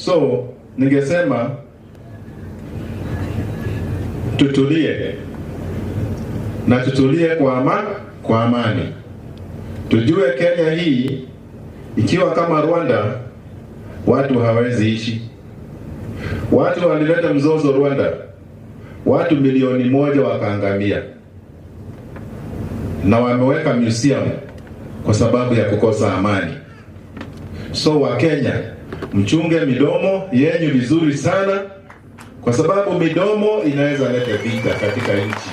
So ningesema tutulie na tutulie kwa amani. Tujue Kenya hii ikiwa kama Rwanda, watu hawawezi ishi. Watu walileta mzozo Rwanda, watu 1 milioni wakaangamia, na wameweka museum kwa sababu ya kukosa amani. So Wakenya, mchunge midomo yenyu vizuri sana, kwa sababu midomo inaweza leta vita katika nchi.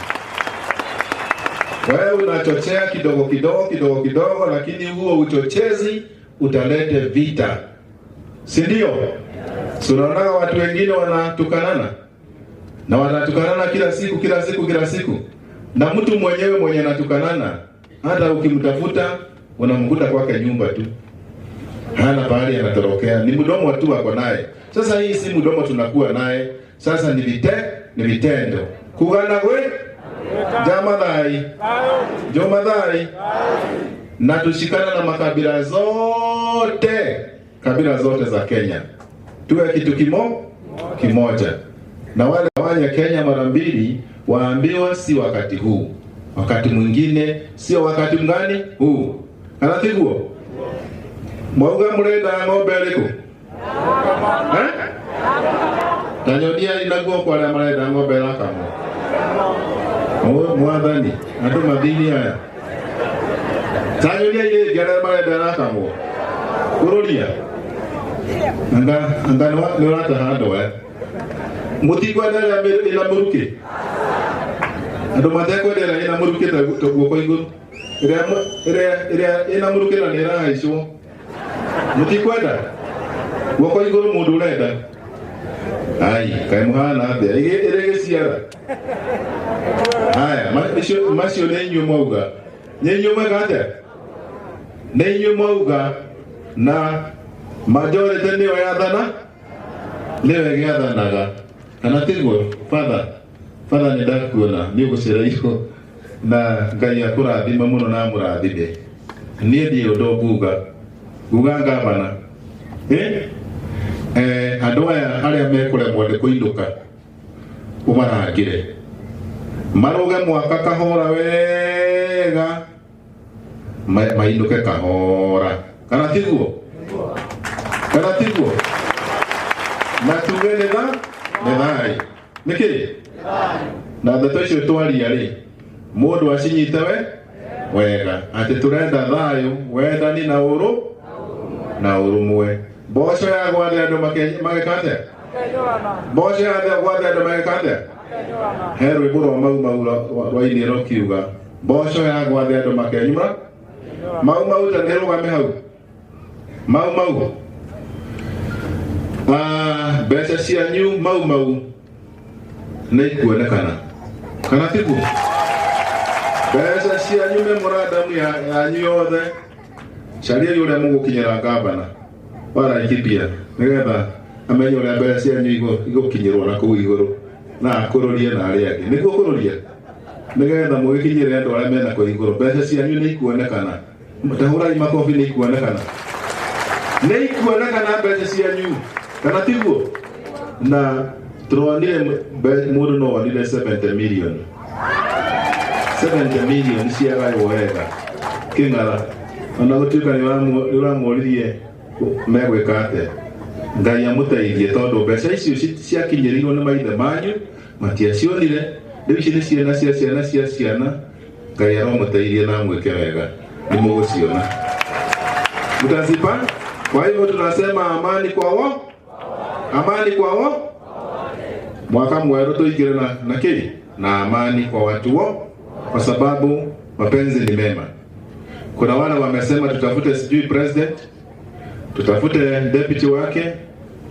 Wewe unachochea kidogo kidogo kidogo kidogo, lakini huo uchochezi utalete vita, si ndio? Si unaona watu wengine wanatukanana na wanatukanana kila siku kila siku kila siku, na mtu mwenyewe mwenye anatukanana, hata ukimtafuta unamkuta kwake nyumba tu, hana pahali anatorokea, ni mdomo tu ako naye. Sasa hii si mdomo tunakuwa naye, sasa ni vitendo. Kugana gwe Jamathai Jomathai, na tushikana na makabila zote, kabila zote za Kenya, tuwe kitu kimoja, na wale wanye Kenya mara mbili waambiwa si wakati huu, wakati mwingine sio wakati mgani huu. Kana tiguo mwauga murenda ng'ombe ĩrĩkũ? Eh? Ta nyonia na guoko arĩa marenda ng'ombe ĩrakamwo. O mwathani, andũ mathini aya. Ta nyonia ĩngĩ arĩa marenda ĩrakamwo. Kũrũria. Anga nĩ ũrataha andũ aya. Mũtikwenda ĩrĩa ĩna mũrukĩ? Andũ matekwenda ĩrĩa ĩna mũrukĩ ta guoko igũrũ. Ĩrĩa ĩna mũrukĩ na nĩ ĩrahaicwo. Mũtikwenda? Guoko igũrũ mũndũ ũrenda. Ai, kaĩ mũhana atĩa? Ĩrĩ gĩciara. Haya, macio nĩ inyuĩ mwauga. Nĩ inyuĩ mweka atĩa? Nĩ inyuĩ mwauga na majority nĩyo yathana, nĩyo ĩgĩathanaga. Kana tiguo? Father, Father nĩ ndakuona nĩ ũgũcereirwo na Ngai akũrathime mũno na amũrathime. Niĩ ndirĩ ũndũ nguga. Nguga ngavana. Eh? Andũ aya arĩa mekũremwo nĩ kũinũka ũmarangĩre marũge mwaka kahora wega mainũke kahora, kana tiguo? Kana tiguo? Na tuge nĩ thayũ nĩkĩ na ndeto icio twaria rĩ mũndũ acinyite we wega atĩ tũrenda thayũ wendani na ũrũ na ũrũmwe. Mboco ya gwathe andũ mageka atĩa? Mboco ya gwathe andũ mageka atĩa? He rwĩmbo rwa Mau Mau rwainire rũkiuga mboco ya gwathe andũ makenyuma. Mau Mau ta nĩ rũgame hau. Mau Mau, mbeca cianyu Mau Mau nĩ ikuonekana, kana tiguo? Mbeca cianyu memorandum yanyu yothe cariai ũrĩa mũgũkinyĩra ngavana wa Laikipia nĩgetha amenye ũrĩa mbeca cianyu igũkinyĩrwo na kũu igũrũ na akũrũrie na arĩa angĩ nĩguo kũrũria nĩgetha mũgĩkinyĩre andũ arĩa mena kũu igũrũ. Mbeca cianyu nĩ ikuonekana, tahũrai makobi, nĩ ikuonekana, nĩ ikuonekana mbeca cianyu, kana tiguo? Na tũronire mũndũ no onire 70 million, 70 million ciagaywo wega kĩng'ara ona gũtuĩka nĩ ũramworirie megwĩka atĩa. Ngai amũteithie tondũ mbeca icio ciakinyĩrĩirwo nĩ maithe manyu matiacionire, rĩu ici nĩ ciana cia ciana cia ciana. Ngai aromũteithie na amwĩke wega, nĩ mũgũciona mtazipa. Kwa hivyo tunasema amani kwa wo, amani kwa wo, mwaka mwerũ tuingire na kĩ na amani kwa watu wo, kwa sababu mapenzi ni mema. Kuna wale wamesema tutafute sijui president, tutafute deputy wake,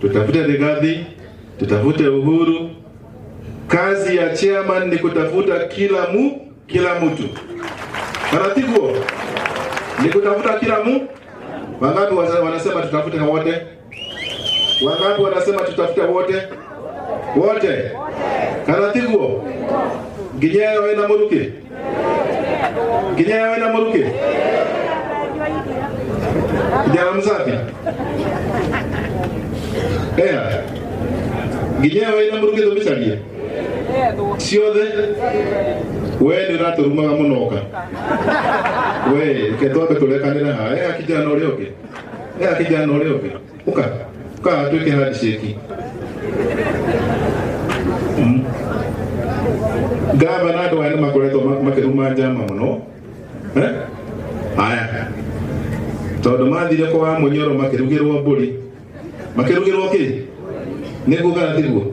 tutafute Rigathi, tutafute Uhuru. Kazi ya chairman ni kutafuta kila mtu. Taratibu ni kutafuta kila mu. Wangapi wanasema tutafute wote? Wangapi wanasema tutafute wote? Wote. Taratibu. Nginya wena muruke. Nginya wena muruke. Kijana msafi. Ea nginya ĩyo ĩna mũrukĩ tũmĩcarie ciothe. We nĩ ũratũrumaga mũno ũka. We reke twambe tũrekanĩre haha. Ea kijana ũrĩa ũngĩ. Ea kijana ũrĩa ũngĩ. Ũka. Ũka twĩke handshake. Gavana andũ aya nĩ makoretwo makĩruma njama mũno. Eh? Haya. Tondũ mathire kwa Wamunyoro makĩrugĩrwo mbũri. Makĩrugĩrwo kĩ? Nĩguo kana tiguo?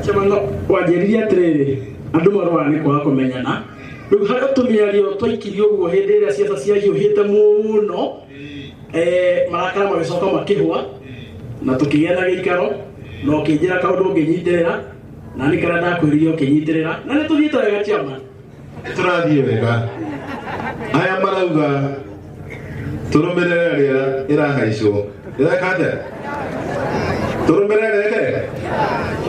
Chama no wanjĩrire atĩrĩrĩ, andũ marũaga nĩ kwaga kũmenyana. Rĩu harĩ tũmĩario twaikirio ũguo hĩndĩ ĩrĩa ciaca ciahiũhĩte mũno, marakara magĩcoka makĩhũa na tũkĩgĩa na gĩikaro, na ũkĩnjĩra kaũndũ ũngĩnyitĩrĩra, na nĩ karĩa ndakwĩrire ũkĩnyitĩrĩra, na nĩ tũthiĩte wega chama. Tũrathiĩ wega. Aya marauga tũrũmĩrĩre ĩrĩa ĩrahaicwo. Ĩreka atĩa? Tũrũmĩrĩre ĩrĩa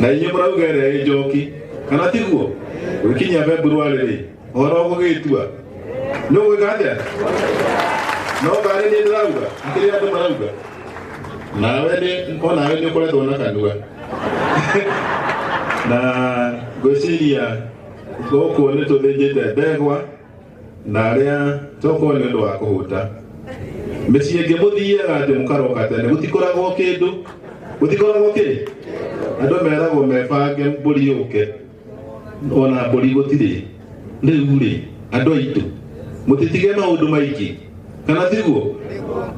na inyuĩ mũrauga ĩrĩa ĩ njoki. Kana tiguo? Gwĩkinyia February rĩ, ũhoro ũgũgĩtua. Nĩ ũgwĩka atĩa? No ngarĩ niĩ ndĩrauga, akĩrĩ andũ marauga. Nawe nĩ onawe nĩ ũkoretwo na kanua. Na ngwĩciria gũkũ nĩ tũthĩnjĩte ndegwa na arĩa tokorwo nĩ ũndũ wa kũhũta. Mĩciĩ ĩngĩ mũthiaga atĩ mũkaroka tene, gũtikoragwo kĩndũ. Gũtikoragwo kĩ? Andũ meragwo mebange mbũri yũke. Ona mbũri gũtirĩ. Rĩu rĩ, andũ aitũ, mũtitige maũndũ maingĩ. Kana tiguo?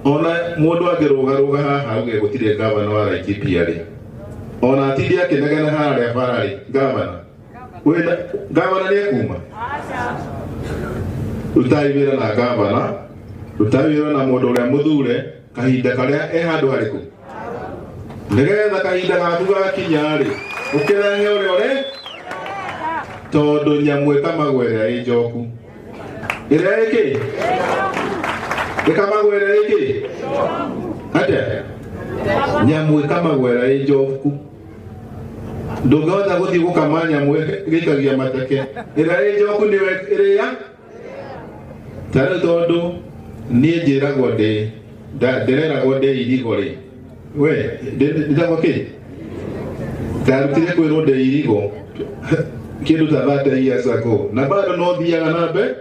Ona mũndũ angĩrũgarũga haha auge gũtirĩ gavana wa Laikipia rĩ. Ona atinde akĩnegena harĩa bara rĩ, gavana. Wĩna gavana nĩ ekuma? Rutai wĩra na gavana, rutai wĩra na mũndũ ũrĩa mũthure kahinda karĩa e handũ harĩkũ. Nĩgetha kahinda gaku gakinya rĩ, ũkĩrehe ũrĩa ũrĩ, tondũ nyamũ ĩkamagwo ĩrĩa ĩ njoku. Ĩrĩa ĩ kĩ? Ĩkamagwo ĩrĩa ĩ kĩ? Atĩa? Nyamũ ĩkamagwo ĩrĩa ĩ njoku. Ndũngĩhota gũthiĩ gũkama nyamũ ĩgĩikagia mateke. Ĩrĩa ĩ njoku nĩyo ĩrĩa. Ta rĩu tondũ niĩ njĩragwo ndĩ, ndĩreragwo ndĩ irigo rĩ. We, ndĩtagwo kĩ? Ndarutire kwĩrwo ndĩ irigo kĩndũ ta 30 years ago na bado no thiaga na mbere.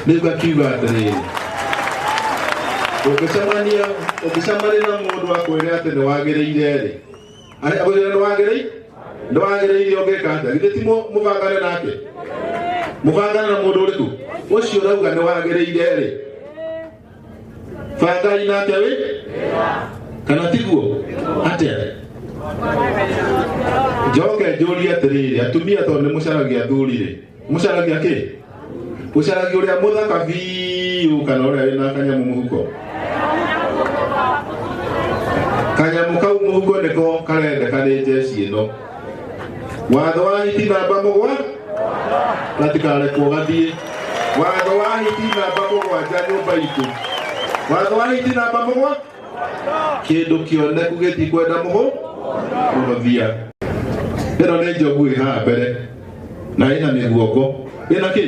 Rĩu ngakiuga atĩrĩrĩ, ũngĩcemania na mũndũ akwĩre atĩ nĩ wagĩrĩire rĩ, akwĩre nĩ wagĩrĩire, nĩ wagĩrĩire ũngĩka atĩa? Githĩ ti mũbangane nake? Mũbangane na mũndũ ũrĩkũ? Ũcio ũrauga nĩ wagĩrĩire rĩ, bangai nake wĩ kana tiguo? Atĩa? Njoke njũrie atĩrĩrĩ, atumia tondũ nĩ mũcaragia athuri rĩ, mũcaragia kĩ? Ũcaragia ũrĩa mũthaka biũ kana ũrĩa wĩna kanyamũ mũhuko? Kanyamũ kau mũhuko nĩko karendeka nĩ njeci ĩno. Watho wa hiti namba mũgwa gatikarekwo gathiĩ. Watho wa hiti namba mũgwanja nyũmba itũ. Watho wa hiti namba mũgwa kĩndũ kĩoneku gĩtikwenda mũhũthia. Ĩno nĩ njogu ĩ haha mbere na ĩna mĩguongo. Ĩna kĩ?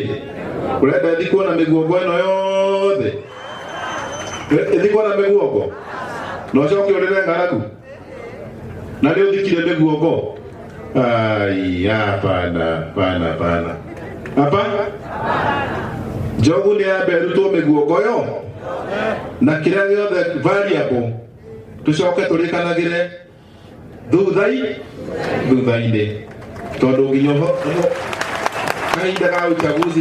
Ũrenda ĩthikwo na mĩguongo ĩno yothe? Ĩthikwo na mĩguongo? Na ũcoke ũrĩre ng'aragu? Na nĩ ũthikire mĩguongo? Ai, hapana, hapana, hapana. Hapa? Njogu nĩ yambe ĩrutwo mĩguongo yo na kĩrĩa gĩothe variable tũcoke tũrĩkanagĩre thutha-inĩ tondũ nginya kahinda ga uchaguzi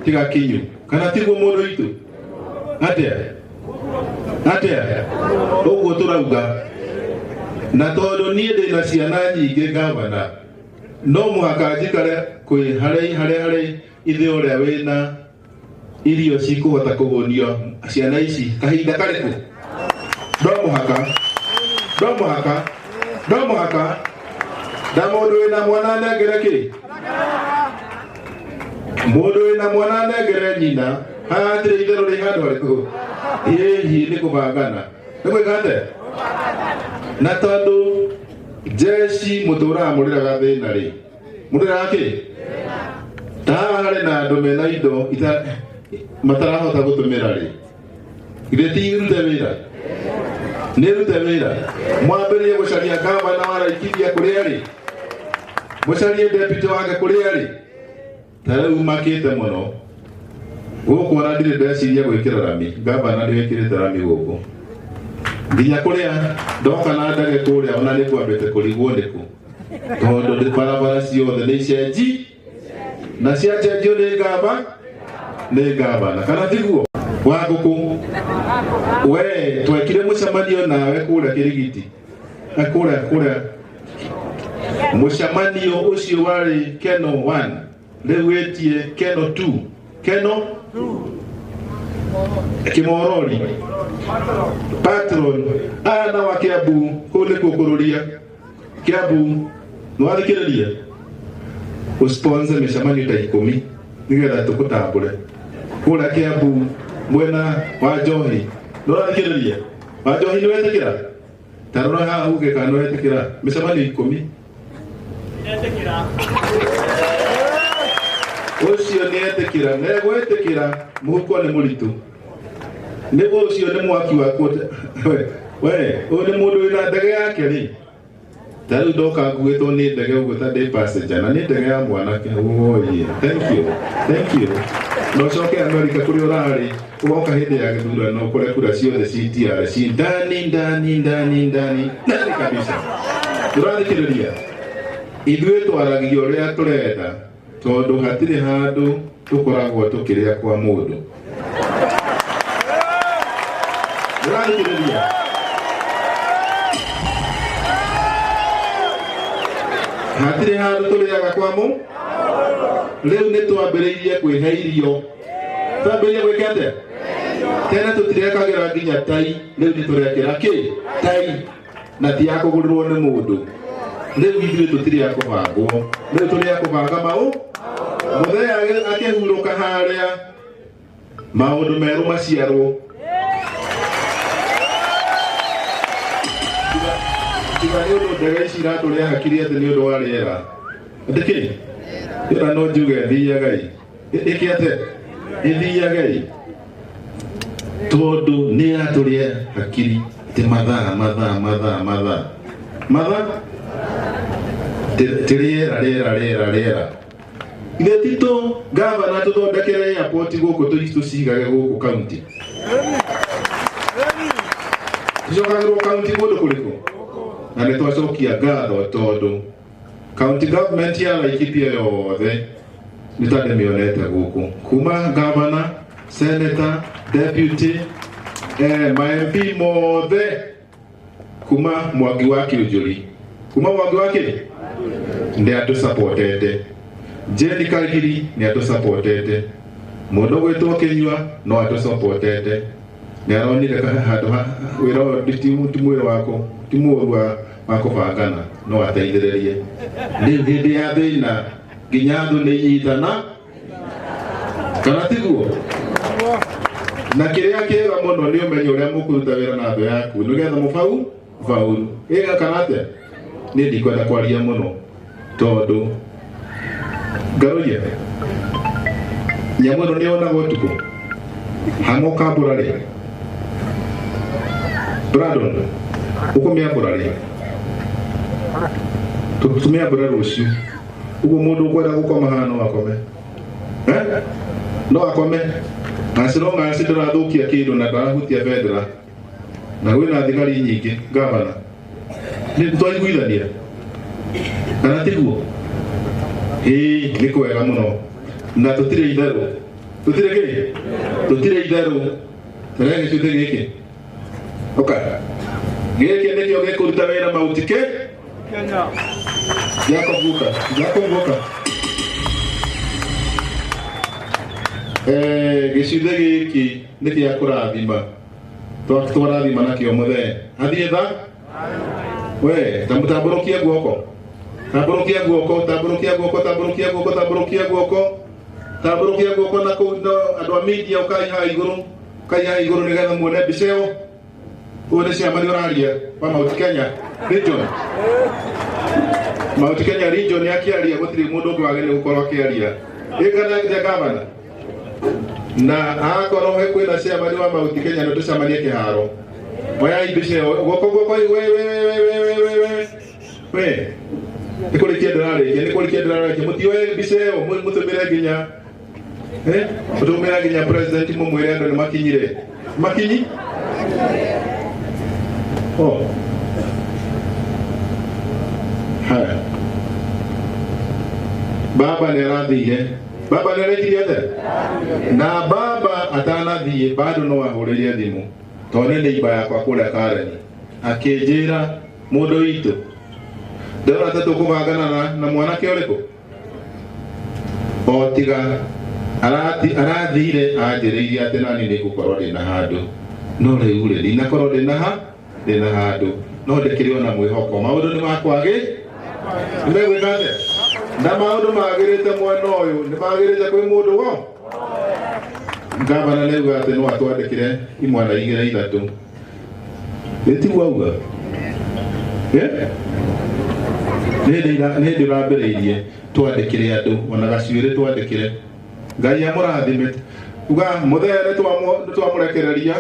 tigakinyu kana tiguo mũndũ witũ? Atĩa? Atĩa? Ũguo tũrauga. Na tondũ niĩ ndĩna ciana nyingĩ gavana, no mũhaka njikare kwĩ harĩ harĩ harĩ ithe ũrĩa wĩna irio cikũhota kũhũnio ciana ici kahinda karĩkũ? No mũhaka, no mũhaka, no mũhaka. Na mũndũ wĩna mwana anengere kĩ? Mũndũ wĩna mwana anengere nyina. Haha hatirĩ itherũ rĩ handũ harĩkũ? Hihi nĩ kũbangana. Nĩ gwĩka atĩa? Na tondũ jeshi mũtũraga mũrĩraga thĩna rĩ, mũrĩraga kĩ? Ta haha harĩ na andũ mena indo matarahota gũtũmĩra rĩ, githĩ ti irute wĩra? Nĩ ĩrute wĩra. Mwambĩrĩrie gũcaria gavana wa Laikipia kũrĩa arĩ. Mũcarie deputy wake kũrĩa arĩ. Ta rĩu makĩte mũno. Gũkũ ona ndirĩ ndeciria gwĩkĩra rami. Gavana nĩ wĩkĩrĩte rami gũkũ. Nginya kũrĩa ndoka na ndege kũrĩa ona nĩ kwambĩte kũrigwo nĩkũ. Tondũ nĩ barabara ciothe nĩ icenji. Na ciacenjio nĩ ngamba nĩ gavana. Kana tiguo? Wa ngũkũ. We twekire mũcemanio nawe kũrĩa Kĩrigiti. Na kũrĩa mũcemanio ũcio warĩ Keno 1 rĩu wĩtie Keno 2 Keno 2 Kĩmorori Patron aya na wa Kiambu kũu nĩkuo kũrũria Kiambu nĩwathikĩrĩria ũsponsor mĩcemanio ta 10 nĩgetha tũkũtambũre kũrĩa Kiambu mwena wa Njohi nĩũrathikĩrĩria wa Njohi nĩwetĩkĩra ta rora haha uge kana nĩwetĩkĩra mĩcemanio 10 ũcio nĩetĩkĩra negwĩtĩkĩra mũhuko nĩ mũritũ nĩ ũcio nĩ mwaki waku we ũyũ nĩ mũndũ wĩna ndege yake rĩ ta rĩu ndoka nguĩtwo nĩ ndege ũguo ta ndĩ passenger na nĩ ndege ya mwanake. Oye, thank you, thank you. Na ũcoke Amerika kũrĩa ũrarĩ ũgoka hĩndĩ ya gĩthurano kũrĩa kura ciothe citiare ci ndani ndani ndani ndani ndani kabisa. Tũrathikĩrĩria ithuĩ twaragia ũrĩa tũrenda tondũ hatirĩ handũ tũkoragwo tũkĩrĩa kwa mũndũ. Tũrathikĩrĩria hatirĩ handũ tũrĩaga kwa mũ. Rĩu nĩ twambĩrĩirie kwĩhe irio. Twambĩrĩirie gwĩka atĩa? Tene tũtirekagĩra nginya tai, rĩu nĩ tũrekĩra kĩ? Tai. Na ti ya kũgũrĩrwo nĩ mũndũ. Rĩu ithuĩ tũtirĩ a kũbangwo. Rĩu tũrĩ a kũbanga maũ. Mũthee akĩhurũka harĩa maũndũ merũ maciarwo. Tiga nĩ ũndũ ndege ici iratũrĩa hakiri atĩ nĩ ũndũ wa rĩera. Atĩ kĩ? Ĩra no njuge thiagai. Ĩke atĩa? Ĩthiagai. Tondũ nĩ ĩratũrĩa hakiri atĩ mathaa mathaa mathaa mathaa mathaa ti rĩera rĩera rĩera rĩera. Ithe titũ gavana tũthondekere airport gũkũ tũcigage gũkũ county. Tũcokagĩrwo county kũndũ kũrĩkũ? Na nĩ twacokia ngatho tondũ county government ya Laikipia yothe nĩ ta ndĩmĩonete gũkũ kuma governor, senator, deputy, ma MP mothe kuma Mwangi wa Kĩũnjũri kuma Mwangi wa kĩ nĩ atũsupportete. Jane Kagiri nĩ atũsupportete. Mũndũ ũgwĩtwo Kĩnyua no atũsupportete. Nĩ aronire handũ ha wĩra ũyũ ti mwĩrĩ wako ti mũũru wa kũbangana no ateithĩrĩrie. Rĩu hĩndĩ ya thĩna nginya thũ nĩ inyitana kana tiguo? Na kĩrĩa kĩega mũno nĩ ũmenye ũrĩa mũkũruta wĩra na thũ yaku nĩgetha mũbau faulu. Ĩga kana atĩa? Niĩ ndikwenda kwaria mũno tondũ ngaroria nyamũ ĩno nĩ yonaga ũtukũ hang'o ũkambũra rĩ Brandon ũkũmĩambũra rĩ tũmĩambũre rũciũ ũguo mũndũ ũkwenda gũkoma haha no akome no akome as long as ndarathũkia kĩndũ na ndarahutia bendera na kwĩna thigari nyingĩ gavana nĩ twaiguithania kana tiguo? Ĩĩ nĩ kwega mũno na tũtirĩ itherũ tũtirĩ kĩ tũtirĩ itherũ tarĩa gĩcunjĩ gĩkĩ oka gĩkĩ nĩkĩo gĩkũruta wĩra Mount Kenya. Jacob Guka Jacob Guka gĩcunjĩ gĩkĩ nĩ gĩa kũrathima twarathima nakĩo mũthee athiĩ tha we tambũrũkia guoko tambũrũkia guoko tambũrũkia guoko tambũrũkia guoko tambũrũkia guoko tambũrũkia guoko na kũu no andũ a media ũkai haha igũrũ ũkai haha igũrũ nĩgetha muone mbica ĩyo. Ũyũ nĩ chairman ũraria wa Mount Kenya region. Mount Kenya region akĩaria gũtirĩ mũndũ ũngĩ wagĩrĩire gũkorwo akĩaria. Ĩkana gĩte gavana na akorwo he kwĩna chairman wa Mount Kenya nĩ tũcemanie kĩharo. Oyai mbica ĩyo guoko guoko we we we we we we we we nĩ kũrĩkia ndĩrarĩkia nĩ kũrĩkia ndĩrarĩkia mũtioe mbica ĩyo mũtũmĩre nginya mũtũmĩre nginya president mũmwĩre andũ nĩ makinyire makinyi oh haya baba nĩ arathire baba nĩ arekire atĩa na baba atanathiĩ bado no ahũrĩrie thimũ tondũ nĩ neighbor yakwa kũrĩa Kareni akĩnjĩra mũndũ witũ ndĩrona ta tũkũbangana na mwanake ũrĩkũ o tiga arathire anjĩrĩirie atĩ nani nĩ ngũkorwo ndĩna handũ no rĩu rĩ ndinakorwo ndĩna ha ndĩna handũ no ndĩkĩrĩ ona mwĩhoko maũndũ nĩ makwagĩ nĩmegwĩka atĩa na maũndũ magĩrĩte mwena ũyũ nĩ magĩrĩte kwĩ mũndũ wo ngavana nĩ auga atĩ no atwandĩkĩre imwana igĩrĩ ithatũ ĩtiguo auga nĩ hĩndĩ ũrambĩrĩirie twandĩkĩre andũ ona gacuĩrĩ twandĩkĩre Ngai amũrathime uga mũthee nĩ twamũrekereria.